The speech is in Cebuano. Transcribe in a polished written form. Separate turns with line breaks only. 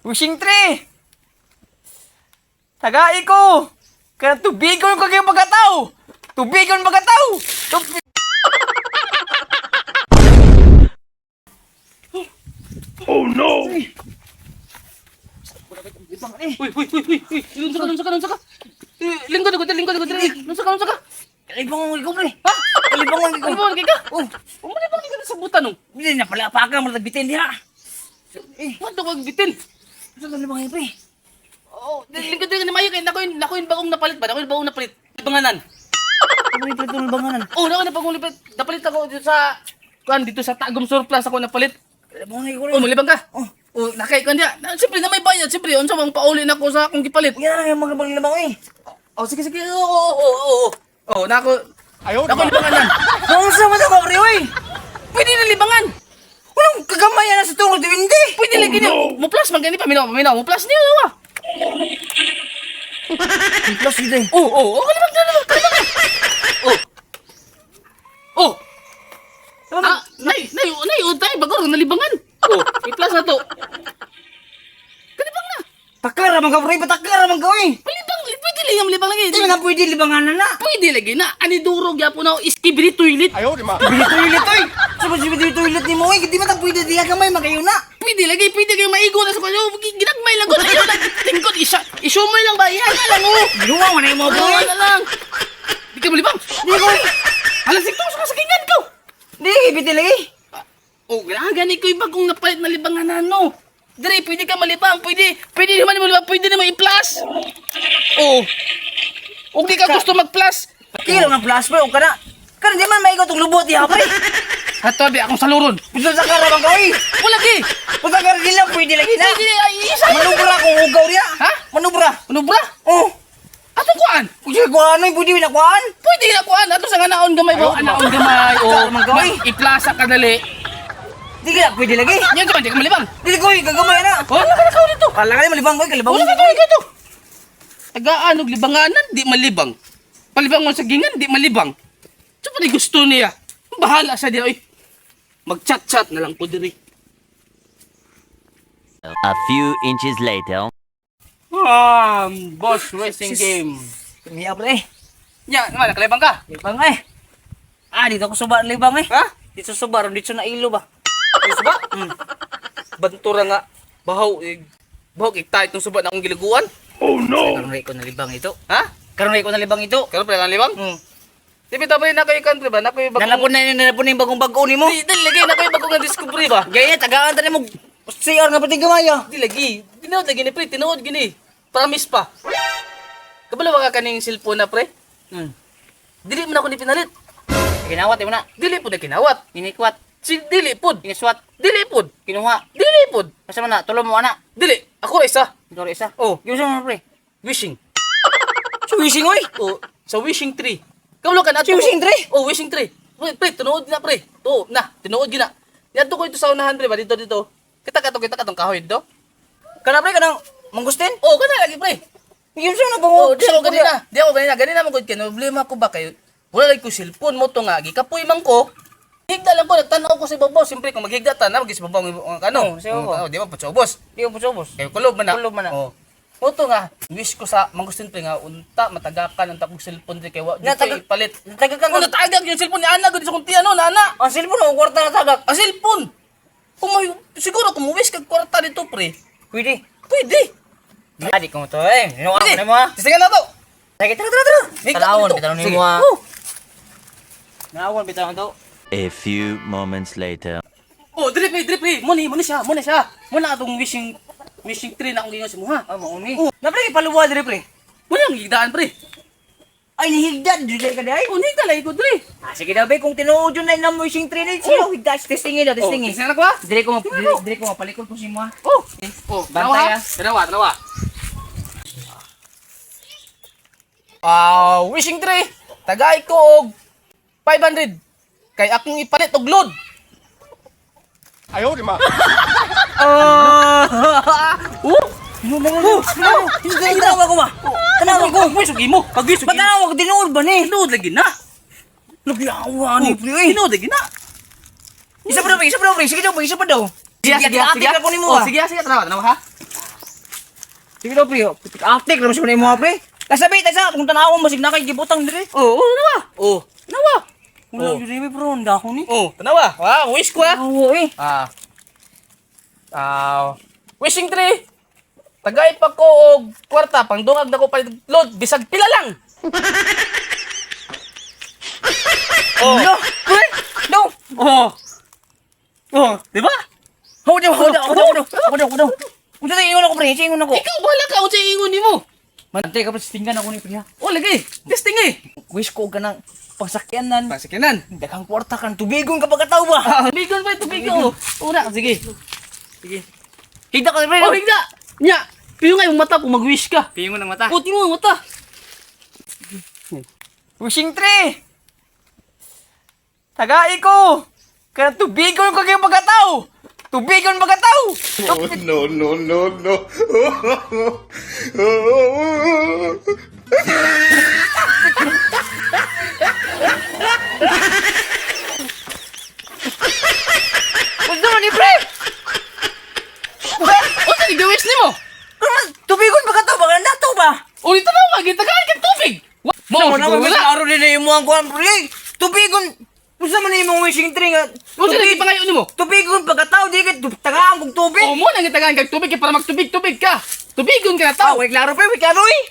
Wishing tree! Tagai ko! Kanang tubigon ko kayong pagkatao! Tubigon pagkatao!
Oh no!
Uy, uy, uy, uy, uy. Lunsa ka, lunsa ka, lunsa ka. Eh, lingkod ko, lingkod ko, lunsa ka, lunsa ka.
Kalibangon ko, pre!
Ha?
Kalibangon ko!
Ano ba, ka?
Oh,
Umuli ba ka sa butan nung?
hindi na pala pa ka, malatagbitin diha. Eh,
What kag bitin?
ito na pre?
Oh, lingkod din ni Mayo kay nako yung bagong napalit ba? Nako yung bagong napalit. Banganan.
Ano yung itong libanganan?
Oh, nako na bagong lipat. Napalit ako dito sa kuan dito sa Tagum Surplus ako napalit.
Kalibangon ko,
Oh, malibang ka.
Oh.
Oh, nakay kuan diha. Na, siyempre na may bayad, siyempre unsa bang pauli nako sa akong gipalit.
Yan lang yung mga libang eh.
Oh, sige sige. Oo, oo, oo, oo. Oh, nako.
Ayaw,
Nako libanganan.
Naunsa man ako, pre, oy!
Pwede na libangan.
Walang kagamay na sa tungkol, hindi!
Pwede lagi niya. Mo plus man gani paminaw, paminaw. Mo plus niyo wa.
Plus dito eh.
Oh, oh, kalibang, kalibang, kalibang. Oh. Oh. Ah, nay, nay, nay, utay bago nalibangan. Oh, i-plus na to. Kalibang na.
Takara man ka, pre, patakara man ka, oy!
Palibang, pwede lang yung libang lagi.
Hindi na pwede libanganan na!
Pwede lagi na. Ani durog yapo na iskibri toilet.
Ayaw, di ma.
Bili toilet, oy! Sabay bili toilet ni mo, oy! Hindi man ta pwede diha gamay, magayon na!
Pwede lagi, pwede kayo maigo na sa kanyo. Ginagmay lang ko. Ayaw na, tingkod, isa, isumoy lang ba? Iyan na lang, oh.
Ginawa mo na yung mga
Gawa
boy!
na lang. Di ka malibang.
Di ko,
Alas, ito, sa kasagingan ko.
di, ibiti lagi!
Oh, gani ko yung bagong napalit na libangan no. Dre, pwede ka malibang, pwede, pwede naman malibang, pwede naman i-plus. Oh. Kung di ka gusto mag-plus.
Kilo nga plus, pre, ka na! Karon di man maigo tong lubot diha, pre!
Hato, di akong saluron.
Gusto sa kara man ka, oy!
Wala gi.
Punta ka rin lang, pwede lagi na!
Pwede, ay, isa.
Manubra kung ugaw diha!
Ha?
Manubra!
Ano bra?
Oh!
Atong kuan.
Kung siya kuhaan, oy, pwede na kuhaan!
Pwede na kuan. Ato sa nga naon gamay ba? Naon gamay.
Takar
O,
man ka, oy.
i-plasa ka dali.
Di ka, pwede lagi!
Yan ka man, di ka malibang.
Dili ko, oy, gagamay na!
Oh, wala ka na ka dito.
Kala ka malibang ko, kalibang.
Wala ka to, ikaw to. Tagaan og libanganan, di malibang. Palibang mo sa gingan, di malibang. So, pa gusto niya. Bahala siya diya, oy. Mag-chat-chat na lang ko diri.
A few inches later.
Boss racing game.
Miya pre.
Nya, naman, nakalibang ka.
Libang eh. Ah, dito ako suba libang eh.
Ha?
Dito suba ron dito na ilo ba.
Dito ba? Bantura nga. Bahaw, eh. Bahaw, ikta itong suba na akong gilaguan.
Oh no!
Karon ko na libang ito.
Ha?
Karon ko na libang ito.
Karon pala libang?
Hmm.
Di ba tayo na kayo country ba? Na kayo bagong...
Nalapon na yung bagong bago nimo.
Di, di, lagi na kayo bagong na-discovery ba?
Gaya tagaan ta nimo. CR nga pati gamay ah.
Di lagi. Tinuod lagi ni pre, tinuod gini. Promise pa. Kabalo ba ka kaning cellphone na pre? Dili man ako ni pinalit.
Ginawat mo na.
Dili pud na kinawat.
Ginikwat,
Si dili pud.
giniswat,
Dili pud.
kinuha.
Dili pud.
Asa man na tulo mo ana.
Dili. Ako ra isa.
Dito isa.
Oh,
Giunsa man pre.
Wishing.
So wishing oy.
Oh, sa wishing tree. Kabalo ka na
Sa wishing tree?
Oh, wishing tree. Pre, pre, tinuod na pre. To, na, tinuod gina. Yadto ko ito sa unahan pre ba dito dito. Kita katong kahoy dito.
Kana pre kanang mangustin?
Oh, kana lagi pre.
Giunsa na ba
Oh, di ako ganina. Di ako ganina. Ganina man gud kay problema ko ba kayo? Wala lagi ko cellphone mo to nga gikapoy man ko. Higda lang ko nagtan-aw ko sa ibabaw. Siyempre kung maghigda ta na mag sa ibabaw ang ano.
Oh, sa ibabaw.
Oh, di ba patsubos.
Di ko patsubos.
Kay kulob man na.
Kulob man na.
Oh. Mo to nga wish ko sa mangustin pre nga unta matagakan ang takong cellphone di kay wa di ko ipalit.
Natagak
Kung natagak yung cellphone ni Ana gud sa kung tiyan no na ana.
Ang cellphone o kwarta na tagak.
Ang cellphone. Kung may, siguro kung wish kag kwarta dito pre.
Pwede.
Pwede.
Ah, di ko mo to eh. Ninuha
Pwede.
ko na mo ah.
Tisingan na to.
Sige, tara, tara, tara.
Higda
Talawon,
dito.
bitawan
Sige.
nimo ah.
Oh.
Nawon, bitawan to.
A few moments later.
Oh, dili pre, dili pre. Mo ni, mo ni siya, mo ni siya. Mo na atong wishing wishing tree na akong gingon sa muha.
Ah, mo ni.
Oh.
Na pre, paluwa dire pre.
Mo nang gigdaan pre.
Ay, nihigda, dili ka dai.
Oh, nihigda lagi ko dili.
Ah, sige daw be, kung tinuod yun na inang wishing tree na siya, higda, testingin daw,
Oh,
testingin.
tingnan ko ha.
Dire ko, dire ko mapalikod ko si mo ah.
Oh. Oh,
Bantay,
tanawa, tanawa, tanawa. Ah, wishing tree. Tagay ko og 500. Kay akong ipalit og load.
Ayaw, di ma.
Ah! Oh!
No, no, no, no. Tanawa ko ba? Tanawa ko.
Pagwisog imo, pagwisog imo.
Batanawa ko tinuod ba ni?
Tinuod lagi na.
Nagyawa ni pre. eh.
Tinuod lagi na.
Isa pa daw, pre, isa pa daw, pre. Sige daw, pre, isa pa daw.
Sige, sige,
ate
sige.
ka ko nimo
Oh,
ah.
sige, sige, tanawa, tanawa ha.
Sige daw, pre. Atik, ramas ko na imo, pre. Kasabi, tasa, kung tanawon mo, sige na kay gibutang dire.
Oh, oh, nawa.
Oh.
Nawa.
Wala
Oh.
oh. dire, bro, ang dako ni.
Oh, tanawa. Wow, wish ko ah.
Oo, eh.
Ah. Ah, wishing tree. Tagay pa ko og kwarta pangdungag nako palit load bisag pila lang. Oh.
No, pre. No.
Oh. Oh, di ba?
Hold on, hold on, hold on, hold on, hold on. Unsa tayo ingon ako, pre? Unsa ingon ako?
Ikaw bahala ka unsay ingon nimo.
Mantay ka pa tingnan ako ni pre. ha?
Oh, lagi. Testing eh.
Wish ko og kanang pangsakyanan.
Pasakinan.
Daghang kwarta kan tubigon ka pagkatao ba?
Ah, tubigon pa, tubigon. Una, sige.
Sige. Higda ka pre.
Oh, higda. Nya, piyo nga yung mata kung mag-wish ka.
Pingon ng mata.
Puti mo ang mata.
Wishing tree. Tagai ko. Kanang tubigon ka kay pagkatao. Tubigon pagkatao.
Oh no, no, no, no!
Unsa man ni pre?
Unsa ni wish nimo?
Kanang Tubigon pagkatao ba? Kanang nato ba?
Uli tanawa, gitagaan kag tubig. Mo,
Mo na
siguro
mo
wala.
klaro din na imo ang kuan pre. Tubigon. Unsa man imong wishing tree nga?
Unsa lagi pangayo nimo?
Tubigon pagkatao di kay tagaan kog tubig.
Oh, mo nang gitagaan kag tubig kay para magtubig-tubig ka. Tubigon ka na
Ah,
tao.
way klaro pre, way klaro eh.